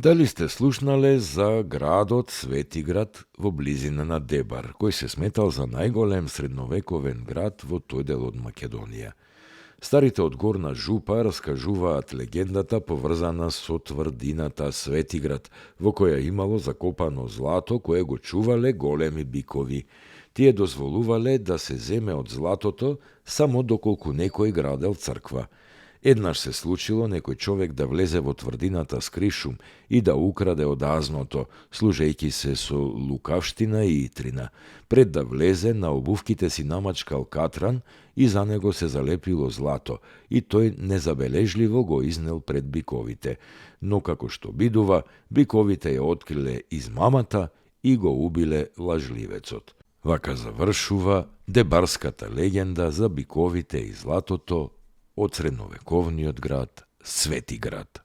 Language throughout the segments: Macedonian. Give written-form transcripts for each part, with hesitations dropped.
Дали сте слушнале за градот Светиград во близина на Дебар, кој се сметал за најголем средновековен град во тој дел од Македонија? Старите од Горна Жупа раскажуваат легендата поврзана со тврдината Светиград, во која имало закопано злато кое го чувале големи бикови. Тие дозволувале да се земе од златото само доколку некој градел црква. Еднаш се случило некој човек да влезе во тврдината с кришум и да украде од азното, служејќи се со лукавштина и итрина. Пред да влезе, на обувките си намачкал катран и за него се залепило злато, и тој незабележливо го изнел пред биковите. Но како што бидува, биковите ја откриле измамата и го убиле лажливецот. Вака завршува дебарската легенда за биковите и златото од средновековниот град Светиград.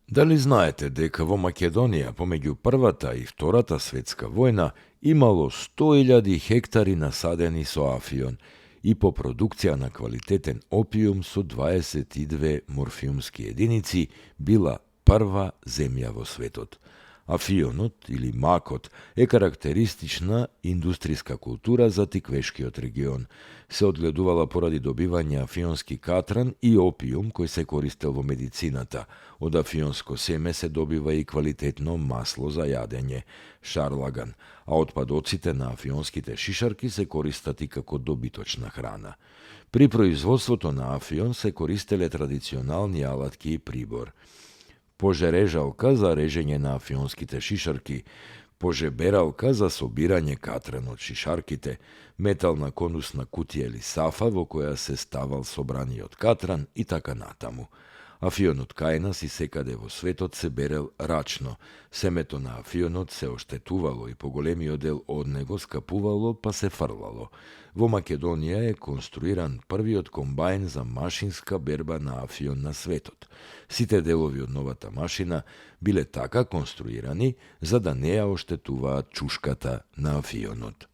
Дали знаете дека во Македонија помеѓу Првата и Втората светска војна имало 100.000 хектари насадени со афион и по продукција на квалитетен опиум со 22 морфиумски единици била прва земја во светот. Афионот или макот е карактеристична индустријска култура за Тиквешкиот регион. Се одгледувала поради добивање афионски катран и опиум кој се користел во медицината. Од афионско семе се добива и квалитетно масло за јадење, шарлаган, а отпадоците на афионските шишарки се користат и како добиточна храна. При производството на афион се користеле традиционални алатки и прибор. Пожережалка за режење на афионските шишарки, пожебералка за собирање катран од шишарките, метална конусна кутија или сафа во која се ставал собраниот катран и така натаму. Афионот кај нас и секаде во светот се берел рачно. Семето на афионот се оштетувало и поголемиот дел од него скапувало па се фрлало. Во Македонија е конструиран првиот комбајн за машинска берба на афион на светот. Сите делови од новата машина биле така конструирани за да не ја оштетуваат чушката на афионот.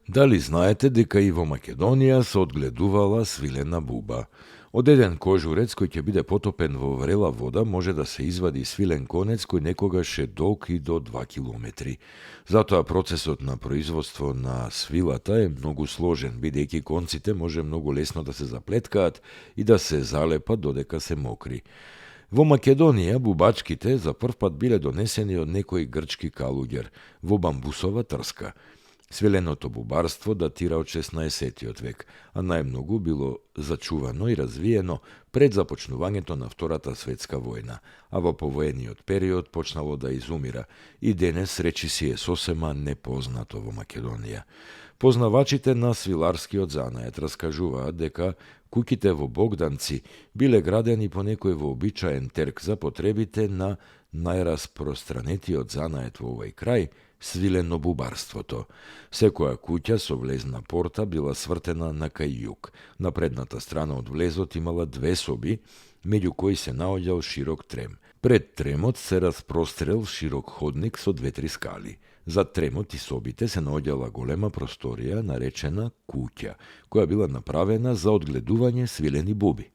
Дали знаете дека и во Македонија се одгледувала свилена буба? Од еден кожурец кој ќе биде потопен во врела вода може да се извади свилен конец кој некогаш е долг и до 2 километри. Затоа процесот на производство на свилата е многу сложен, бидејќи конците може многу лесно да се заплеткаат и да се залепат додека се мокри. Во Македонија бубачките за прв пат биле донесени од некој грчки калуѓер во бамбусова трска. Свиленото бубарство датира од 16 век, а најмногу било зачувано и развиено пред започнувањето на Втората светска војна, а во повоениот период почнало да изумира и денес речиси е сосема непознато во Македонија. Познавачите на свиларскиот занает раскажуваат дека куќите во Богданци биле градени по некој вообичаен терк за потребите на најраспространетиот занает во овој крај, свилено бубарството. Секоја куќа со влезна порта била свртена на кај југ. На предната страна од влезот имала 2 соби, меѓу кои се наоѓал широк трем. Пред тремот се распрострел широк ходник со 2-3 скали. За тремот и собите се наоѓала голема просторија наречена куќа, која била направена за одгледување свилени буби.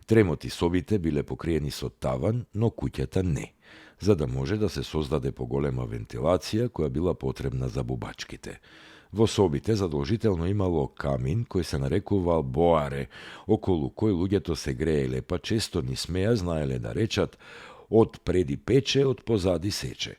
Тремот и собите биле покриени со таван, но куќата не, за да може да се создаде поголема вентилација која била потребна за бубачките. Во собите задолжително имало камин кој се нарекувал боаре, околу кој луѓето се грееле, па често ни смеа знаеле да речат од преди пече, од позади сече.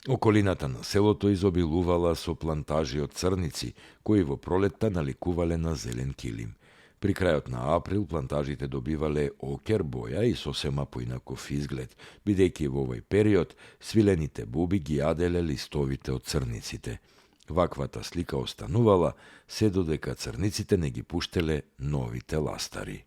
Околината на селото изобилувала со плантажи од црници, кои во пролетта наликувале на зелен килим. При крајот на април плантажите добивале окер боја и сосема поинаков изглед, бидејќи во овој период свилените буби ги јаделе листовите од црниците. Ваквата слика останувала се додека црниците не ги пуштеле новите ластари.